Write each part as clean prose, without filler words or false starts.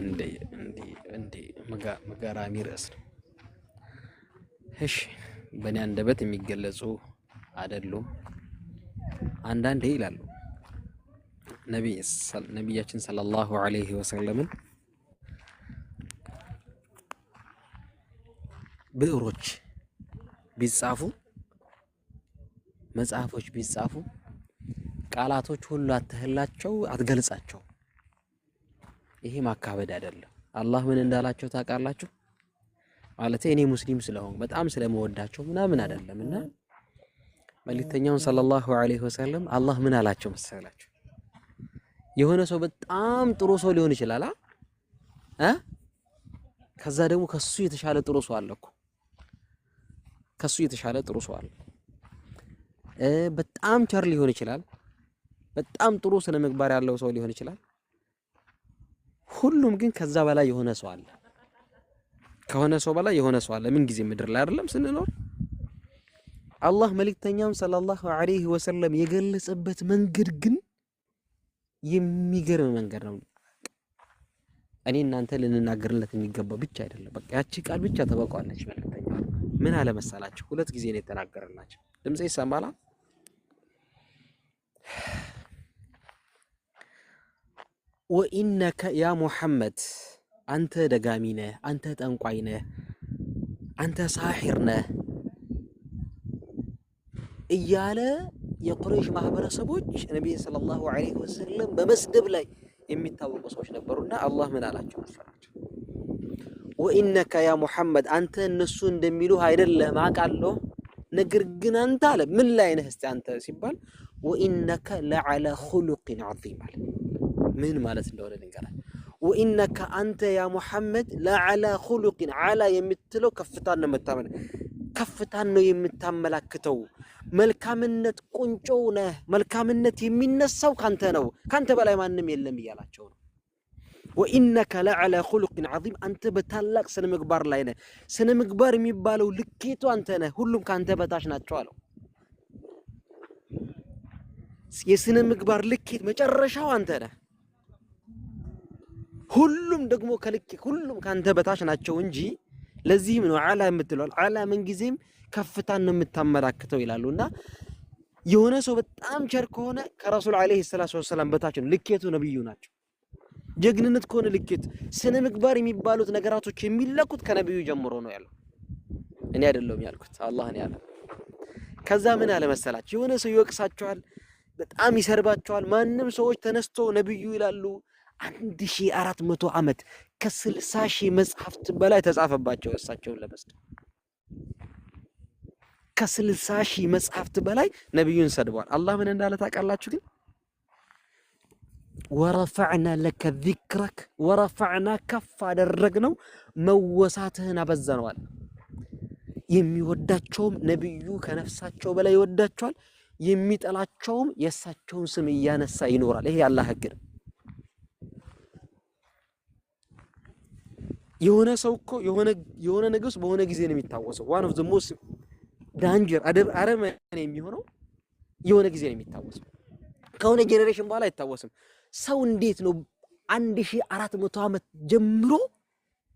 እንዴ እንዴ እንዴ መገራሚ ርዕስ ነው። እሺ፣ በእኔ አንደበት የሚገለጹ አይደሉም። አንዳንዴ ይላሉ ነቢያችን ሰለላሁ ዐለይሂ ወሰለምን ብዕሮች ቢጻፉ፣ መጽሐፎች ቢጻፉ ቃላቶች ሁሉ አትህላቸው አትገልጻቸው። ይሄ ማካበድ አይደለም። አላህ ምን እንዳላቸው ታውቃላችሁ? ማለት እኔ ሙስሊም ስለሆንኩ በጣም ስለመወዳቸው ምናምን አይደለም። እና መልእክተኛውን ሰለላሁ ዐለይሂ ወሰለም አላህ ምን አላቸው መሰላችሁ? የሆነ ሰው በጣም ጥሩ ሰው ሊሆን ይችላል አ ከዛ ደግሞ ከሱ የተሻለ ጥሩ ሰው አለ እኮ፣ ከሱ የተሻለ ጥሩ ሰው አለ። በጣም ቸር ሊሆን ይችላል። በጣም ጥሩ ስነ ምግባር ያለው ሰው ሊሆን ይችላል። ሁሉም ግን ከዛ በላይ የሆነ ሰው አለ። ከሆነ ሰው በላይ የሆነ ሰው አለ። ምን ጊዜ ምድር ላይ አይደለም ስንኖር። አላህ መልእክተኛውን ሰለላሁ ዐለይሂ ወሰለም የገለጸበት መንገድ ግን የሚገርም መንገድ ነው። እኔ እናንተ ልንናገርለት የሚገባው ብቻ አይደለም። በቃ ያቺ ቃል ብቻ ተበቋለች። መልእክተኛው ምን አለ መሰላችሁ? ሁለት ጊዜ ነው የተናገረላቸው። ድምጼ ይሰማላ? ወኢነከ ያ ሙሐመድ፣ አንተ ደጋሚ ነህ፣ አንተ ጠንቋይ ነህ፣ አንተ ሳሒር ነህ እያለ የቁረይሽ ማህበረሰቦች ነቢይ ሰለላሁ ዐለይሂ ወሰለም በመስደብ ላይ የሚታወቁ ሰዎች ነበሩና አላህ ምን አላቸው መሰላቸው? ወኢነከ ያ ሙሐመድ፣ አንተ እነሱ እንደሚሉህ አይደለህም አውቃለሁ። ነገር ግን አንተ አለ ምን ላይ ነህ እስቲ አንተ ሲባል ወኢነከ ለዐላ ኹሉቂን ዐዚም አለ። ምን ማለት እንደሆነ ልንገራችሁ። ወኢነከ አንተ ያ ሙሐመድ ለዐላ ኹሉቂን፣ ዐላ የምትለው ከፍታን ነው ከፍታን ነው የምታመላክተው። መልካምነት ቁንጮው ነህ። መልካምነት የሚነሳው ካንተ ነው። ካንተ በላይ ማንም የለም እያላቸው ነው። ወኢነከ ለዐላ ኹሉቂን ዐዚም፣ አንተ በታላቅ ስነ ምግባር ላይ ነህ። ስነ ምግባር የሚባለው ልኬቱ አንተ ነህ። ሁሉም ካንተ በታች ናቸው አለው። የስነ ምግባር ልኬት መጨረሻው አንተ ነህ። ሁሉም ደግሞ ከልክ ሁሉም ካንተ በታች ናቸው እንጂ። ለዚህም ነው ዐላ የምትለው። ዐላ ምንጊዜም ከፍታን ነው የምታመላክተው ይላሉ። እና የሆነ ሰው በጣም ቸር ከሆነ ከረሱል ዐለይሂ ሰላቱ ወሰላም በታች ነው። ልኬቱ ነብዩ ናቸው። ጀግንነት ከሆነ ልኬት፣ ስነ ምግባር የሚባሉት ነገራቶች የሚለኩት ከነብዩ ጀምሮ ነው ያለው። እኔ አይደለሁም ያልኩት፣ አላህ ነው ያለው። ከዛ ምን አለ መሰላችሁ? የሆነ ሰው ይወቅሳቸዋል፣ በጣም ይሰርባቸዋል። ማንም ሰዎች ተነስቶ ነብዩ ይላሉ። 1400 ዓመት ከ60,000 መጽሐፍት በላይ ተጻፈባቸው እሳቸውን ለመስደብ። ከ60,000 መጽሐፍት በላይ ነብዩን ሰድበዋል። አላህ ምን እንዳለ ታውቃላችሁ ግን? ወረፈዕና ለከ ዚክረክ፣ ወረፈዕና ከፍ አደረግነው፣ መወሳትህን አበዛነዋል። የሚወዳቸውም ነብዩ ከነፍሳቸው በላይ ይወዳቸዋል። የሚጠላቸውም የእሳቸውን ስም እያነሳ ይኖራል። ይሄ የአላህ ህግ ነው። የሆነ ሰው እኮ የሆነ ንጉስ በሆነ ጊዜ ነው የሚታወሰው። One of the most danger አረመኔ የሚሆነው የሆነ ጊዜ ነው የሚታወሰው። ከሆነ generation በኋላ አይታወስም። ሰው እንዴት ነው 1400 ዓመት ጀምሮ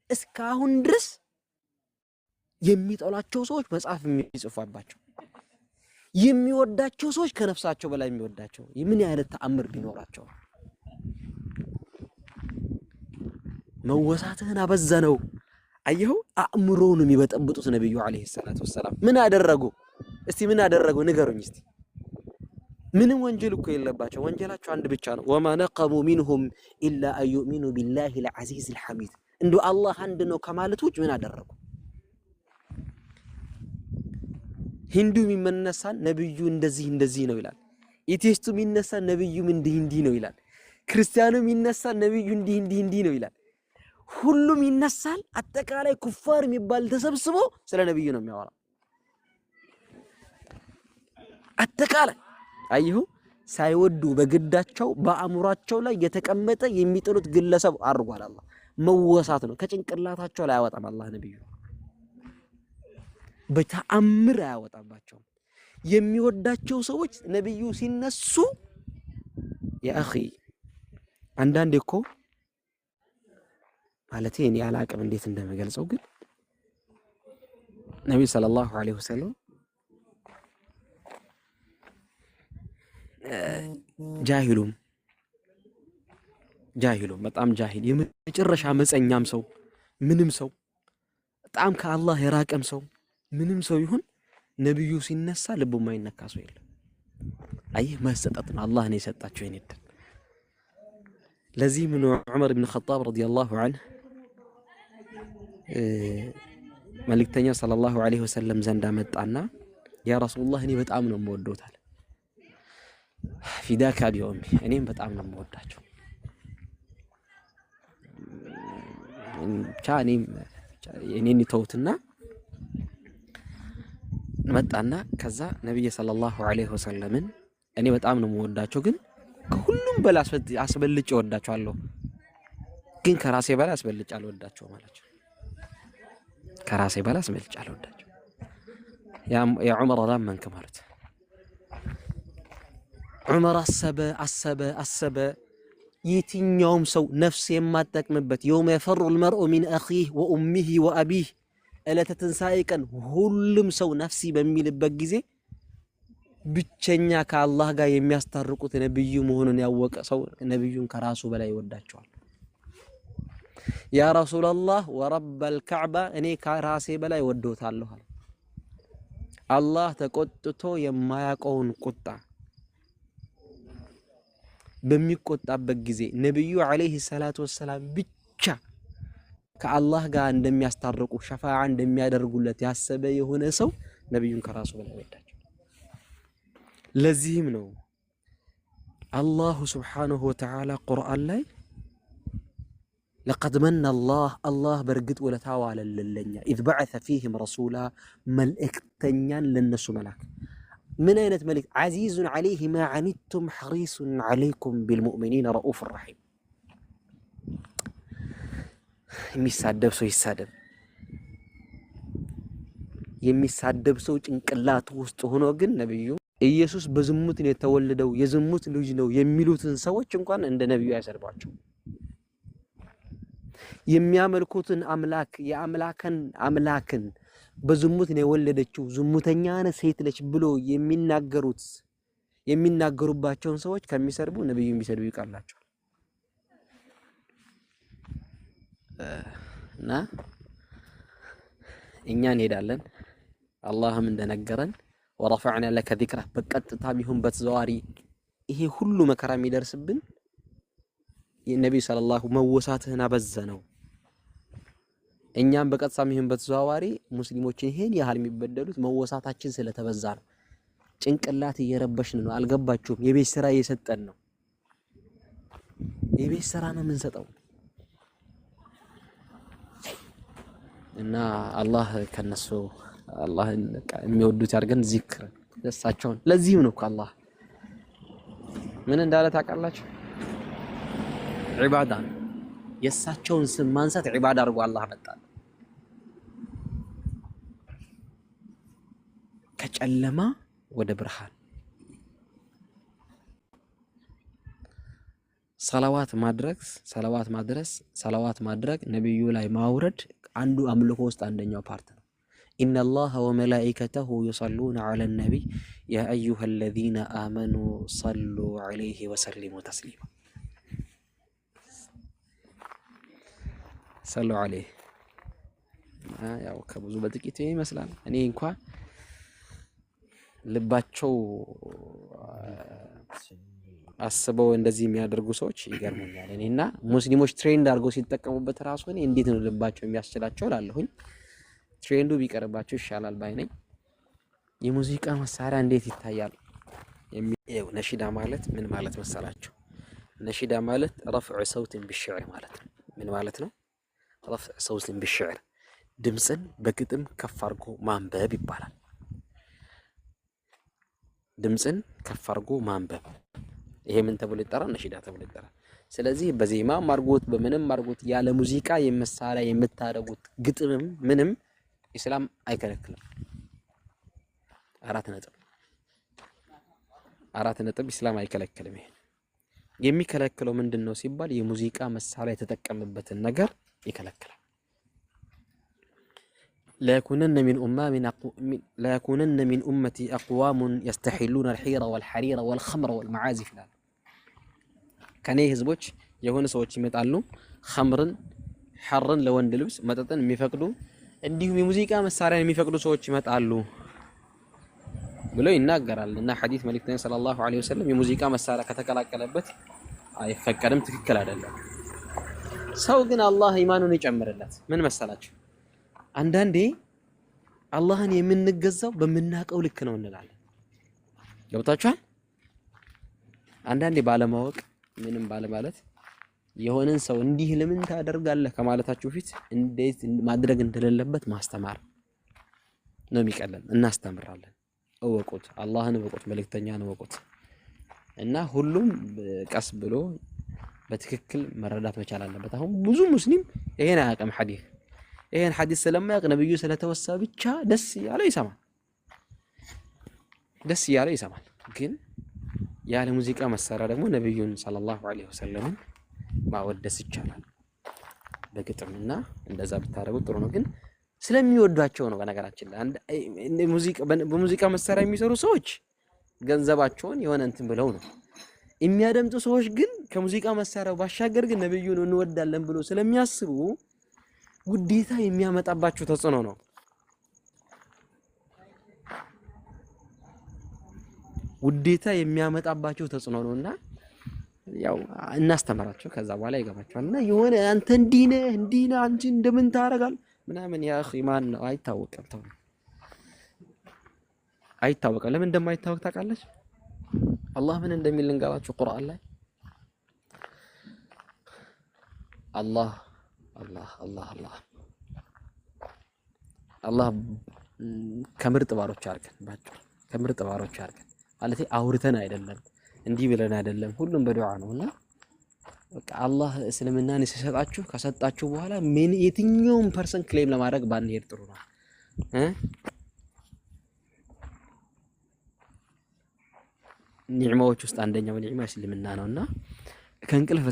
እስካሁን ድረስ የሚጠሏቸው ሰዎች መጽሐፍ የሚጽፏባቸው፣ የሚወዳቸው ሰዎች ከነፍሳቸው በላይ የሚወዳቸው ምን አይነት ተአምር ቢኖራቸው? መወሳትህን አበዛነው። አየኸው፣ አእምሮውን የሚበጠብጡት ነብዩ አለይሂ ሰላቱ ወሰላም ምን አደረጉ? እስቲ ምን አደረጉ ንገሩኝ እስቲ። ምንም ወንጀል እኮ የለባቸው። ወንጀላቸው አንድ ብቻ ነው። ወማ ነቀሙ ሚንሁም ኢላ አን ዩእሚኑ ቢላሂ ልዓዚዝ ልሐሚድ። እንዶ አላህ አንድ ነው ከማለት ውጭ ምን አደረጉ? ሂንዱ የሚመነሳ ነብዩ እንደዚህ እንደዚህ ነው ይላል። atheist ኡ የሚነሳ ነብዩም እንዲህ እንዲህ ነው ይላል። ክርስቲያኑ የሚነሳ ነብዩ እንዲህ እንዲህ እንዲህ ነው ይላል። ሁሉም ይነሳል። አጠቃላይ ኩፋር የሚባል ተሰብስቦ ስለ ነብዩ ነው የሚያወራው። አጠቃላይ አይሁ ሳይወዱ በግዳቸው በአእምሯቸው ላይ የተቀመጠ የሚጥሉት ግለሰብ አድርጓል። አላህ መወሳት ነው። ከጭንቅላታቸው ላይ አያወጣም። አላህ ነብዩ በተአምር አያወጣባቸውም። የሚወዳቸው ሰዎች ነብዩ ሲነሱ ያ አኺ አንዳንዴ እኮ ማለት እኔ አላቅም እንዴት እንደምገልጸው፣ ግን ነቢዩ صلى الله عليه وسلم ጃሂሉም ጃሂሉም በጣም ጃሂል የመጨረሻ አመፀኛም ሰው ምንም ሰው በጣም ከአላህ የራቀም ሰው ምንም ሰው ይሁን ነብዩ ሲነሳ ልቡ የማይነካ ሰው የለም። አየህ መሰጠት ነው። አላህ ነው የሰጣቸው ይሄን እድል። ለዚህም ነው ዑመር ብን ኸጣብ رضي الله عنه መልእክተኛው صلى الله عليه وسلم ዘንድ መጣና يا رسول الله እኔ በጣም ነው የምወደውት አለ። فداك أبي وأمي እኔም በጣም ነው የምወዳቸው ብቻ እኔም እኔን ይተውትና መጣና ከዛ ነቢይ صلى الله عليه وسلم ን እኔ በጣም ነው የምወዳቸው፣ ግን ከሁሉም በላይ አስበልጬ እወዳቸዋለሁ፣ ግን ከራሴ በላይ አስበልጬ አልወዳቸውም አላቸው። ከራሴ በላይ አስበልጬ አልወዳቸው። يا ዑመር አላመንክም አሉት። ዑመር አሰበ አሰበ አሰበ። የትኛውም ሰው ነፍስ የማትጠቅምበት يوم يفر المرء من أخيه وأمه وأبيه ዕለተ ትንሣኤ ቀን ሁሉም ሰው نفسي በሚልበት ጊዜ ብቸኛ ከአላህ ጋር የሚያስታርቁት ነብዩ መሆኑን ያወቀ ሰው ነብዩን ከራሱ በላይ ይወዳቸዋል። يا رسول الله ورب الكعبة እኔ ከራሴ በላይ ወዶታለሁ አለ። አላህ ተቆጥቶ የማያውቀውን ቁጣ በሚቆጣበት ጊዜ ነብዩ عليه الصلاة والسلام ብቻ ከአላህ ጋር እንደሚያስታርቁ ሸፋዓ እንደሚያደርጉለት ያሰበ የሆነ ሰው ነብዩን ከራሱ በላይ ወዳቸው። ለዚህም ነው الله سبحانه وتعالى ቁርአን ላይ لقد من الله አላህ በእርግጥ ውለታ ዋለልን ለኛ إذ بعث فيهم رسولا መልእክተኛን ለነሱ መላክ። ምን አይነት መልእክት? عزيز عليه ما عنتم حريص عليكم بالمؤمنين رءوف رحيم። የሚሳደብ ሰው ይሳደብ። የሚሳደብ ሰው ጭንቅላቱ ውስጥ ሆኖ ግን ነብዩ ኢየሱስ በዝሙት ነው የተወለደው የዝሙት ልጅ ነው የሚሉትን ሰዎች እንኳን እንደ ነብዩ አይሰድቧቸው። የሚያመልኩትን አምላክ የአምላክን አምላክን በዝሙት ነው የወለደችው ዝሙተኛ ሴት ነች ብሎ የሚናገሩት የሚናገሩባቸውን ሰዎች ከሚሰድቡ ነብዩ የሚሰድቡ ይቀላቸዋል። እና እኛ እንሄዳለን። አላህም እንደነገረን ወረፈዕና ለከ ዚክረህ በቀጥታም ይሁን በተዘዋዋሪ ይሄ ሁሉ መከራ የሚደርስብን የነቢዩ ሰለላሁ መወሳትህን አበዘ ነው። እኛም በቀጥታም ይሁን በተዘዋዋሪ ሙስሊሞችን ይሄን ያህል የሚበደሉት መወሳታችን ስለተበዛ ነው። ጭንቅላት እየረበሽን ነው። አልገባችሁም? የቤት ስራ እየሰጠን ነው። የቤት ስራ ነው የምንሰጠው። እና አላህ ከነሱ አላህን የሚወዱት ያድርገን። ዚክር ደሳቸውን። ለዚህም ነው እኮ አላህ ምን እንዳለ ታውቃላችሁ? ዒባዳ ነው። የእሳቸውን ስም ማንሳት ዒባዳ አድርጎ አላህ መጣል። ከጨለማ ወደ ብርሃን ሰላዋት ማድረግ ሰላዋት ማድረስ ሰላዋት ማድረግ ነብዩ ላይ ማውረድ አንዱ አምልኮ ውስጥ አንደኛው part ነው። إن الله وملائكته يصلون على النبي يا أيها الذين آمنوا صلوا عليه وسلموا تسليما። صلوا عليه። ያው ከብዙ በጥቂቱ ይመስላል። እኔ እንኳ ልባቸው አስበው እንደዚህ የሚያደርጉ ሰዎች ይገርሙኛል። እኔና ሙስሊሞች trend አድርገው ሲጠቀሙበት ራሱ እኔ እንዴት ነው ልባቸው የሚያስችላቸው እላለሁኝ። trend ኡ ቢቀርባቸው ይሻላል ባይ ነኝ። የሙዚቃ መሳሪያ እንዴት ይታያል? ነሺዳ ማለት ምን ማለት መሰላቸው? ነሺዳ ማለት رفع صوت بالشعر ማለት ነው። ምን ማለት ነው? رفع صوت بالشعر ድምፅን በግጥም ከፍ አድርጎ ማንበብ ይባላል። ድምፅን ከፍ አድርጎ ማንበብ ይሄ ምን ተብሎ ይጠራል? ነሺዳ ተብሎ ይጠራል። ስለዚህ በዜማም አድርጎት በምንም አድርጎት ያለ ሙዚቃ የመሳሪያ የምታደርጉት ግጥምም ምንም ኢስላም አይከለክልም። 4 ነጥብ 4 ነጥብ። ኢስላም አይከለክልም። ይሄ የሚከለክለው ምንድን ነው ሲባል የሙዚቃ መሳሪያ የተጠቀመበትን ነገር ይከለክላል። ليكونن من أمتي أقوام يستحلون الحير والحرير والخمر والمعازف ይላል። ከኔ ህዝቦች የሆነ ሰዎች ይመጣሉ፣ ኸምርን፣ ሐርን ለወንድ ልብስ፣ መጠጥን የሚፈቅዱ፣ እንዲሁም የሙዚቃ መሳሪያን የሚፈቅዱ ሰዎች ይመጣሉ ብሎ ይናገራል። እና ሐዲስ መልእክተኛ صلى الله عليه وسلم የሙዚቃ መሳሪያ ከተቀላቀለበት አይፈቀድም፣ ትክክል አይደለም። ሰው ግን አላህ ኢማኑን ይጨምርለት። ምን መሰላችሁ? አንዳንዴ አላህን የምንገዛው በምናውቀው ልክ ነው እንላለን። ገብታችኋል? አንዳንዴ ባለማወቅ፣ ምንም ባለማለት፣ የሆነን ሰው እንዲህ ለምን ታደርጋለህ ከማለታችሁ በፊት እንዴት ማድረግ እንደሌለበት ማስተማር ነው የሚቀለን። እናስተምራለን። እወቁት፣ አላህን እወቁት፣ መልእክተኛን እወቁት። እና ሁሉም ቀስ ብሎ በትክክል መረዳት መቻል አለበት። አሁን ብዙ ሙስሊም ይሄን አያውቅም ሐዲስ። ይሄን ሐዲስ ስለማያውቅ ነብዩ ስለተወሳ ብቻ ደስ እያለው ይሰማል፣ ደስ እያለው ይሰማል። ግን ያለ ሙዚቃ መሳሪያ ደግሞ ነብዩን صلى الله عليه وسلم ማወደስ ይቻላል በግጥምና እንደዛ ብታደርጉት ጥሩ ነው። ግን ስለሚወዷቸው ነው። በነገራችን ላይ በሙዚቃ መሳሪያ የሚሰሩ ሰዎች ገንዘባቸውን የሆነ እንትን ብለው ነው የሚያደምጡ። ሰዎች ግን ከሙዚቃ መሳሪያው ባሻገር ግን ነብዩን እንወዳለን ብሎ ስለሚያስቡ ውዴታ የሚያመጣባቸው ተጽዕኖ ነው። ውዴታ የሚያመጣባቸው ተጽዕኖ ነውና ያው እናስተምራቸው፣ ከዛ በኋላ ይገባቸዋል። እና የሆነ አንተ እንዲህ ነህ፣ እንዲህ ነህ፣ አንቺ እንደምን ታደርጋለህ ምናምን፣ يا أخي ማን ነው አይታወቅም፣ ተው፣ አይታወቅም። ለምን እንደማይታወቅ ታውቃለች? አላህ ምን እንደሚል ልንገራችሁ ቁርአን ላይ። አላህ አላህ አላህ አላህ አላህ ከምርጥ ባሮች አድርገን፣ ባጭሩ ከምርጥ ባሮች አድርገን። ማለት አውርተን አይደለም፣ እንዲህ ብለን አይደለም፣ ሁሉም በዱዓ ነውና በቃ አላህ እስልምናን ሲሰጣችሁ፣ ከሰጣችሁ በኋላ ምን የትኛውም person claim ለማድረግ ባንሄድ ጥሩ ነው እ ኒዕማዎች ውስጥ አንደኛው ኒዕማ እስልምና ነውና ከእንቅልፍ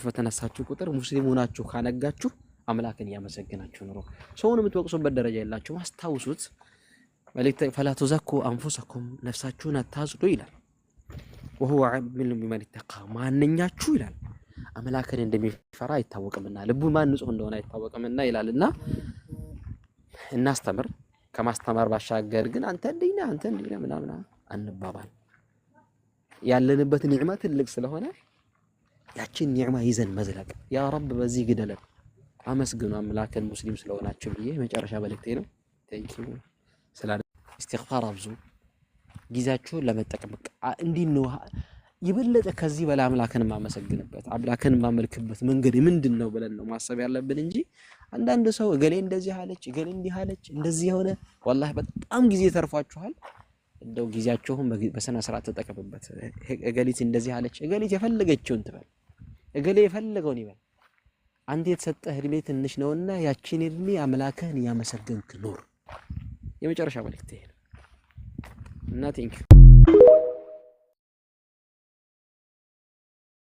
በተነሳችሁ ቁጥር ሙስሊም ሆናችሁ ካነጋችሁ አምላክን እያመሰገናችሁ ኑሮ። ሰውን የምትወቅሱበት ደረጃ የላችሁም። አስታውሱት። መልእክት فلا تزكوا أنفسكم፣ ነፍሳችሁን አታጽዱ ይላል። وهو أعلم بمن اتقى፣ ማንኛችሁ ይላል አምላክን እንደሚፈራ አይታወቅምና፣ ልቡ ማን ንጹህ እንደሆነ አይታወቅምና ይላልና እናስተምር። ከማስተማር ባሻገር ግን አንተ እንዲህ ነህ፣ አንተ እንዲህ ነህ ምናምን አንባባል። ያለንበት ኒዕማ ትልቅ ስለሆነ ያችን ኒዕማ ይዘን መዝለቅ። يا رب በዚህ ግደለን። አመስግኑ አምላክን ሙስሊም ስለሆናችሁ ብዬ መጨረሻ መልእክቴ ነው። Thank you። ስለ ኢስቲግፋር አብዙ። ጊዜያችሁን ለመጠቀም እንዲህ ነው። የበለጠ ከዚህ በላይ አምላክን የማመሰግንበት፣ አምላክን የማመልክበት መንገድ ምንድን ነው ብለን ነው ማሰብ ያለብን እንጂ አንዳንድ ሰው እገሌ እንደዚህ አለች፣ እገሌ እንዲህ አለች፣ እንደዚህ የሆነ፣ ወላሂ በጣም ጊዜ ተርፏችኋል። እንደው ጊዜያችሁን በስነ ስርዓት ተጠቀሙበት። እገሊት እንደዚህ አለች፣ እገሊት የፈለገችውን ትበል፣ እገሌ የፈለገውን ይበል። አንተ የተሰጠህ እድሜ ትንሽ ነውና ያቺን እድሜ አምላክህን እያመሰገንክ ኑር። የመጨረሻ መልእክት ይሄ ነው እና thank you።